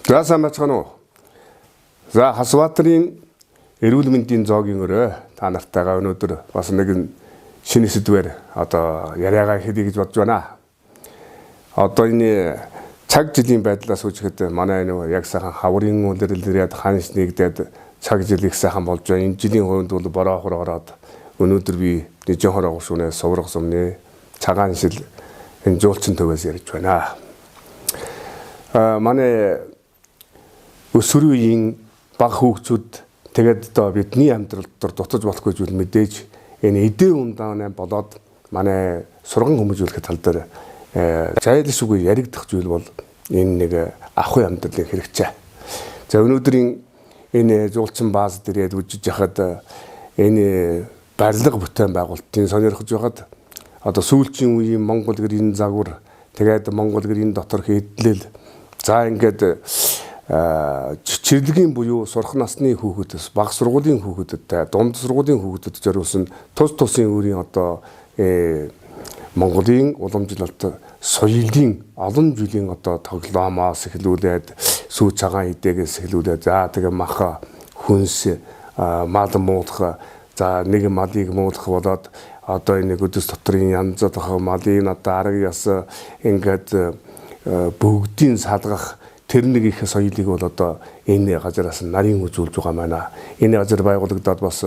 За сайн байцгаана уу? За Хасбаатарын эрүүл мэндийн зоогийн өрөө та нартайгаа өнөөдөр бас нэгэн шинэ сэдвээр одоо яриагаа хийе гэж бодож байна. Одоо энэ цаг жилийн байдлаас үзэхэд манай энэ яг сайхан хаврын үлрэл ирээд ханш нэгдээд цаг жил их сайхан болж байна. Энэ жилийн хувьд бол бороо хор ороод өнөөдөр би Нижин хороо гушуунаа суврах сумны цагаан шил энэ жуулчин төвөөс ярьж байна. А манай өсвөр үеийн бага хүүхдүүд тэгээд одоо бидний амьдрал дотор дутаж болохгүй зүйл мэдээж энэ эдийн ундаанаа болоод манай сурган хүмүүжүүлэх тал дээр зайлшгүй яригдах зүйл бол энэ нэг ахуй амьдралын хэрэгцээ. За өнөөдрийн энэ жуулчин бааз дээрээ үжиж яхад энэ барилга бүтээн байгуулалтын сонирхож байхад одоо сүүлчийн үеийн Монгол гэрийн загвар тэгээд Монгол гэрийн доторх эдлэл за ингээд чирлэгийн буюу сурах насны хүүхэдээс бага сургуулийн хүүхэдтэй дунд сургуулийн хүүхэдэд зориулсан тус тусын өөрийн одоо Монголын уламжлалт соёлын олон жилийн одоо тоглоомоос эхлүүлээд сүү цагаан идээгээс эхлүүлээд за тэгээ маха хүнс мал муулах за нэг малыг муулах болоод одоо энэ өдөс дотрын янзлах малын одоо арга яс ингээд бүгдийн салгах тэр нэг их соёлыг бол одоо энэ газараас нарын үзүүлж байгаа маань. Энэ газар байгуулагдаад бас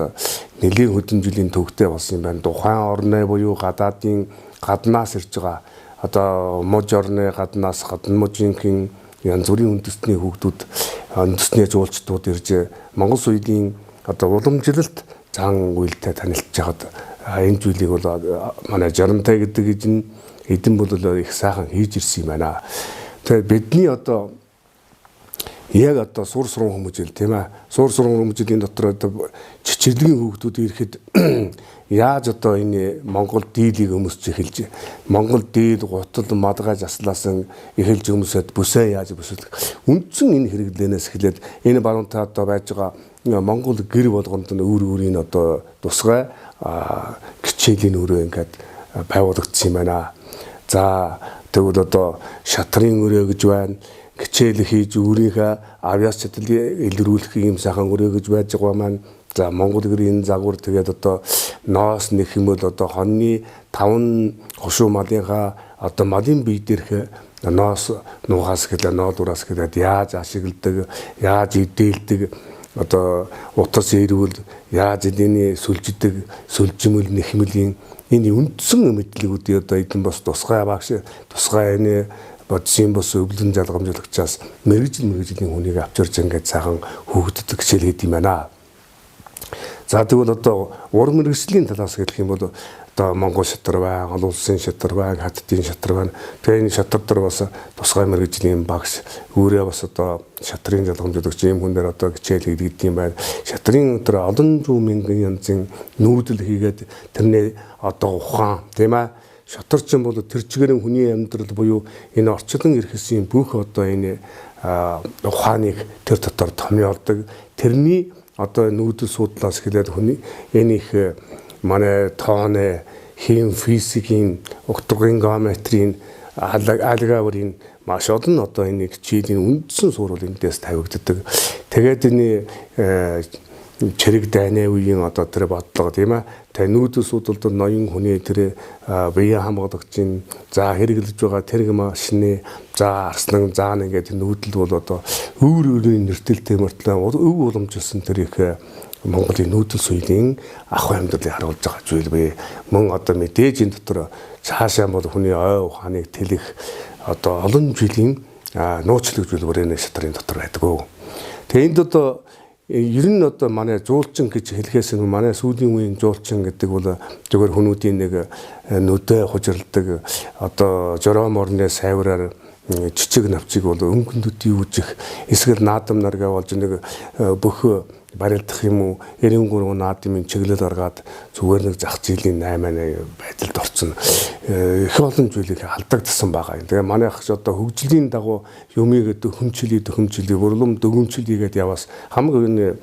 нэлийн хэдэн жилийн төвхтэй болсон юм байна. Тухайн орны буюу гадаадын гаднаас ирж байгаа одоо муж орны гаднаас гадна мужийнхэн янз бүрийн үндэстний хүүхдүүд үндэсний жуулчдууд ирж Монгол соёлын одоо уламжлалт зан үйлтэй танилцж байхад энэ зүйлийг бол манай Жарантай гэдэг эзэн эдэн бол их сайхан хийж ирсэн юм байна. Тэгээ бидний одоо яг одоо сур сурган хүмүүжил тийм ээ. Сур сурган хүмүүжлийн дотор одоо чичирлэгийн хүүхдүүд ирэхэд яаж одоо энэ Монгол дийлийг өмсч эхэлж Монгол дийл гутал мадгай заслаасан эхэлж өмсөд бүсээ яаж бүсэлэх үндсэн энэ хэрэглээнээс эхлээд энэ баруунтай одоо байж байгаа Монгол гэр болгонд нь өөр өөрийн одоо тусгай хичээлийн өрөө ингээд байгуулагдсан юм байна. За тэгвэл одоо шатрын өрөө гэж байна. Хичээл хийж өөрийнхөө авьяас чадлыг илрүүлэх ийм сайхан өрөө гэж байж байгаа маань. За Монгол гэрийн загвар тэгээд одоо ноос нэх юм бол одоо хоньны таван хошуу малынхаа одоо малын бие дээрх ноос нуухаас гэлээ ноолуураас гэлээд яаж ашигладаг, яаж идээлдэг одоо утас эрүүл яаж эдний сүлждэг, сүлжмөл нэхмэлийн энэ үндсэн мэдлэгүүдийг одоо эдэн бас тусгай багш тусгай энэ бодисын бус өвлөн залгамжуулагчаас мэргэжил мэргэжлийн хүнийг авчирч ингээд сайхан хүүхдэд хичээл хийд юм байна. За тэгвэл одоо уран мэргэжлийн талаас хэлэх юм бол одоо Монгол шатар байна, олон улсын шатар байна, хаттын шатар байна. Тэгээ энэ шатар дээр бас тусгай мэргэжлийн багш өөрөө бас одоо шатрын залгамжуулагч ийм хүн дээр одоо хичээл хийдэг юм байна. Шатрын өдөр олон зуун мянган янзын нүүдэл хийгээд тэрний одоо ухаан тийм ээ шатарчин бол тэр чигээр хүний амьдрал буюу энэ орчлон эрхэсийн бүх одоо энэ ухааныг тэр дотор томьёолдог. Тэрний одоо нүүдэл суудлаас эхлээд хүний энэ их манай тооны хим физикийн угтварын геометрийн алгебрын маш олон одоо энэ хичээлийн үндсэн суурь эндээс тавигддаг. Тэгээд энэ чирэг дайны үеийн одоо тэр бодлого тийм ээ. Тэгээ нүүдэл суудалд ноён хүний тэр биеийн хамгаалагчийн за хэрэглэж байгаа тэрэг машины за арслан заа ингээд нүүдэл бол одоо өөр өөрийн нэртэлтэй мөртлөө өв уламжилсан тэр их Монголын нүүдэл соёлын ахуй амьдралыг харуулж байгаа зүйл бий. Мөн одоо мэдээж энэ дотор цаашаа бол хүний ой ухааныг тэлэх одоо олон жилийн нууцлаг зүйл бүрийн шатрын дотор байдаг. Тэгээ энд одоо ер нь одоо манай жуулчин гэж хэлэхээс өмнө манай сүүлийн үеийн жуулчин гэдэг бол зөвхөн хүмүүдийн нэг нүдэ хужирладаг одоо жороо морны сайвраар жижиг навчиг бол өнгөн төдий үжих эсвэл наадам наргаа болж нэг бүх барилдах юм уу 93 наадмын чиглэл гаргаад зүгээр нэг зах зээлийн 8 байдалд орсон их олон зүйлийг алдагдсан байгаа юм. Тэгээ манайх ч одоо хөгжлийн дагуу юмыг дөхөмчлөе дөхөмчлөе бурлам дөгөмчлөе гэдээ яваас хамаг энэ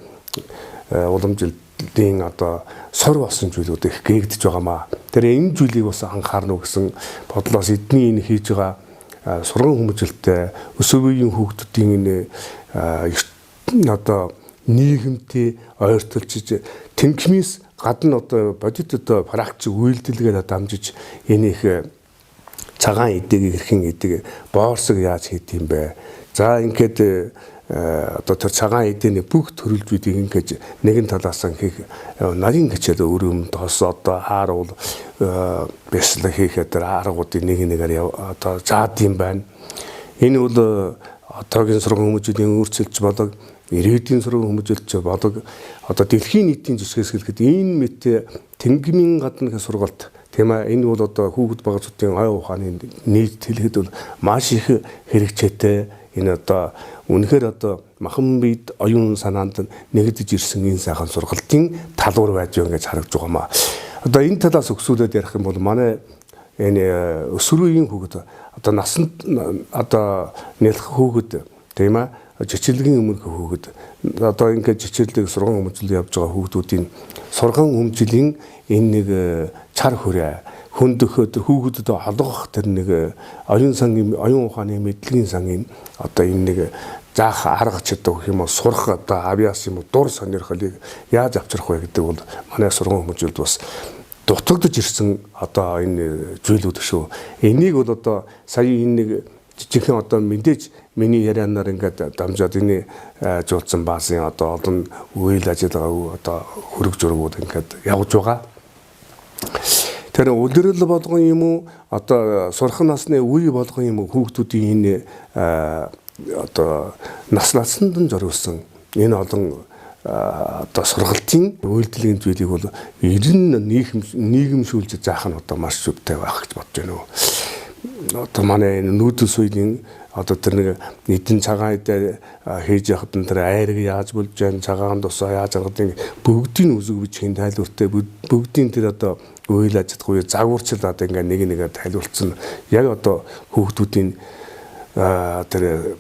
уламжлалын одоо сор болсон зүйлүүд их гээгдэж байгаамаа. Тэр энэ зүйлийг бас анхаарна уу гэсэн бодлоос эдний энэ хийж байгаа сурган хүмүүжлэлтэй өсвөр үеийн хүүхдүүдийн энэ одоо нийгэмтэй ойртолж тэнгэмээс гадна одоо бодит одоо практик үйлдэлгээр дамжиж энэ их цагаан эдийг хэрхэн идэг, боорсог яаж хийд юм бэ? За ингээд одоо тэр цагаан эдэний бүх төрөлжүүдийг ингэж нэгэн талаас нь хийх нарийн хичээл өрөм тос одоо хааруул бяцлаг хийхэд тэр аргуудыг нэг нэгээр одоо заад юм байна. Энэ бол одоогийн сурган хүмүүжлийн өөрчлөлт болог, ирээдүйн сурган хүмүүжилт болог, одоо дэлхийн нийтийн жишгээс хэлэхэд энэ мэт тэнгэмийн гадна сургалт, тийм ээ, энэ бол одоо хүүхэд багцуудын ой ухааны нийт хэлэхэд бол маш их хэрэгцээтэй. Энэ одоо үнэхээр одоо махан бид оюун санаанд нэгдэж ирсэн энэ сайхан сургалтын талуур байж байгаа гэж харагдж байгаа маа. Одоо энэ талаас өксүүлээд ярих юм бол манай энэ өсвөр үеийн хүүхэд, одоо насанд одоо нялх хүүхэд, тийм ээ, жичирлэгийн өмнөх хүүхэд, одоо ингээд жичирлэг сурган хүмүүжил явж байгаа хүүхдүүдийн сурган хүмүүжлийн энэ нэг чар хүрээ хөндөхөд хүүхдэд холгох тэр нэг оюун сангийн, оюун ухааны мэдлэгийн сангийн одоо энэ нэг заах арга чадвар гэх юм уу, сурах одоо авьяас юм уу, дур сонирхлыг яаж авчрах вэ гэдэг бол манай сурган хүмүүжилд бас дутагдж ирсэн одоо энэ зүйлүүд шүү. Энийг бол одоо сая энэ нэг жижигхэн одоо мэдээж миний ярианаар ингээд дамжаад энэ жуулсан баазын одоо олон үйл ажиллагаа одоо хөрөг зургууд ингээд явж байгаа. Тэр үлрэл болгон юм уу, одоо сурах насны үе болгон юм уу, хүүхдүүдийн энэ одоо нас насанд нь зориулсан энэ олон одоо сургалтын үйлдэлийн зүйлийг бол ер нь нийгэмшүүлж заах нь одоо маш зөвтэй байх гэж бодож байна. Одоо манай энэ нүүдэл соёлын одоо тэр нэг эдэн цагаан эдээ хийж явахад нь тэр айраг яаж болж байна, цагаан тусаа яаж гаргадаг, бүгдийн үсэг бичгийн тайлбартай, бүгдийн тэр одоо үйл ажиллагаа загварчил одоо ингээ нэг нэгээр тайлбарлсан, яг одоо хүүхдүүдийн тэр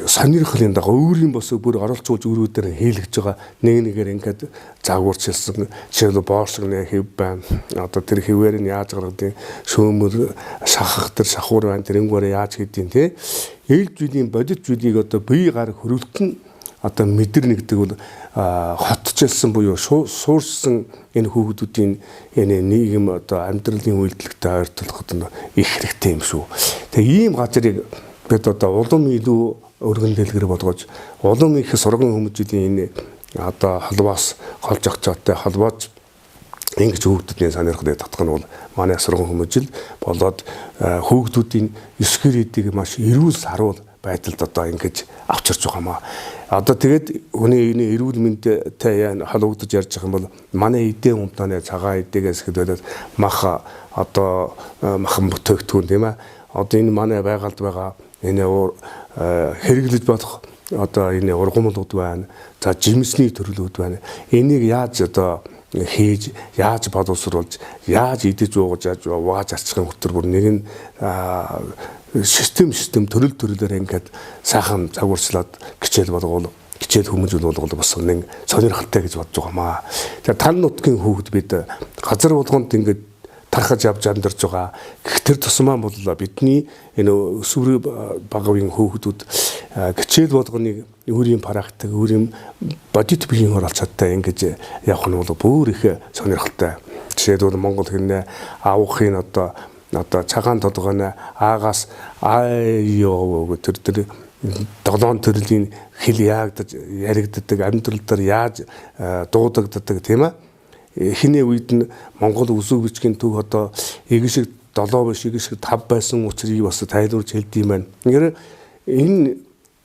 сонирхлын дагуу өөрийн бос бүр оролцуулж өрөөдөр хийлгэж байгаа нэг нэгээр ингээд загварчилсан. Жишээлбэл боорсог нэ хэв байна, одоо тэр хэвээр нь яаж гаргадیں, шөөмөр шахах тэр шахуур байна, тэрнгүүрээ яаж хийдیں, те эл зүйлийн бодит зүйлийг одоо бие гар хөрөлт нь одоо мэдэрнэ гэдэг бол хотчилсан буюу суурсан энэ хүүхдүүдийн энэ нийгэм одоо амьдралын үйлдэлтэй ойртолоход нь их хэрэгтэй юм шүү. Тэгээ ийм газрыг бид одоо улам илүү өргөн дэлгэр болгож, улам их сурган хүмүүжлийн энэ одоо холбоос гол зохицоотой холбоож ингэж хүүхдүүдийн сонирхлыг татах нь бол манай сурган хүмүүжил болоод хүүхдүүдийн ёсгэр эдийг маш эрүүл саруул байдалд одоо ингэж авчирч байгаа маа. Одоо тэгээд хүний энэ эрүүл мэндтэй холбогдож ярьж байгаа юм бол манай эдийн умтааны цагаан эдээс хэлбэл мах одоо махан бүтээгдэхүүн, тийм ээ. Одоо энэ манай байгальд байгаа энэ хэрэглэж болох одоо энэ ургамлууд байна. За жимсний төрлүүд байна. Энийг яаж одоо хийж, яаж боловсруулж, яаж идэж уугаж, яаж угааж арчих хөтөр бүр нэг нь систем төрөл төрлөөр ингээд сайхан загварчлаад хичээл болгоул, хичээл хүмүүжүүл болгоул бас нэг сонирхолтой гэж бодож байгаа маа. Тэгэхээр тал нутгийн хүүхэд бид газар болгонд ингээд тархаж явж амьдарч байгаа. Гэх тэр тусмаа бол бидний энэ өсвөр багавын хүүхдүүд хичээл болгоныг өөрийн практик, өөрийн бодит биеийн оролцоотой ингэж явах нь бол бүр их сонирхолтой. Жишээлбэл Монгол хэлнээ авахын одоо цагаан толгойн аагаас аяо тэр тэр долоон төрлийн хэл яагдаж яригддаг, амьдрал дээр яаж дуудагддаг, тийм ээ. Эхний үед нь Монгол үсэг бичгийн төв одоо нэг шиг 7 биш, нэг шиг 5 байсан учрыг бас тайлбарж хэлдэг юм байна. Тэгэхээр энэ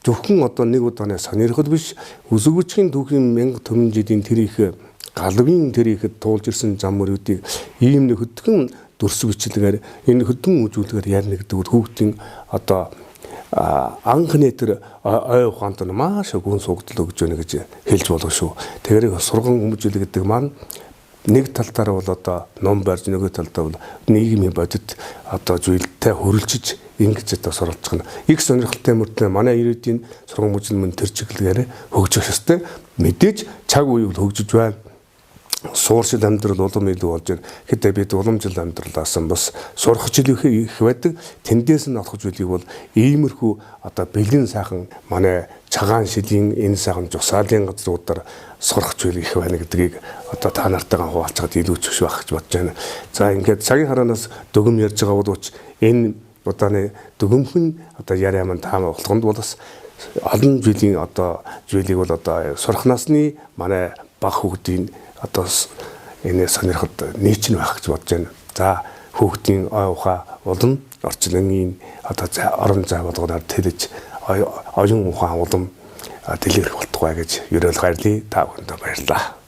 зөвхөн одоо нэг удааны сонирхол биш, үсэг бичгийн түүхийн 1000 түмэн жилийн тэр их галвын тэр ихэд туулж ирсэн зам мөрүүдийг ийм нэг хөдгөн дүрс бичлэгээр, энэ хөдгөн үзүүлгээр ярина гэдэг бол хүүхдийн одоо анхны тэр ой ухаанд нь маш гүн суугдал өгж байна гэж хэлж болох шүү. Тэгэхээр сурган хүмүүжүүлэг гэдэг маань нэг талдаар бол одоо ном барьж, нөгөө талдаа бол нийгмийн бодит одоо зүйлтэй хөрөлжиж ингэж одоо суралцах нь их сонирхолтой мөртлөө манай ирээдүйн сурган хүмүүжил мөн тэр чиглэлээр хөгжих ёстой. Мэдээж цаг үе бол хөгжиж байна. Сууршил амьдрал улам илүү болж байна. Хэдэ бид уламжлал амьдралаас нь бас сурах хичээл их байдаг. Тэндээс нь олох зүйлийг бол иймэрхүү одоо бэлэн сайхан манай чагаан шилийн энэ сайхан жусаалын газруудаар сурах зүйл их байна гэдгийг одоо та нартайгаа хуваалцахад илүү ч байх гэж бодож байна. За, ингээд цагийн хараанаас дүгэм ярьж байгаа боловч энэ удааны дүгэмхэн одоо яриа маань таа болгонд бол бас олон зүйлийн одоо зүйлийг бол одоо сурах насны манай бага хүүхдийн одоо энэ сонирхолд нийч нь байх гэж бодож байна. За, хүүхдийн ой ухаан улам орчлонгийн одоо орон зай болгоноор тэлж, оюун ухаан улам дэлгэрэх болтугай гэж ерөөл хайрлаа. Та бүхэндээ баярлалаа.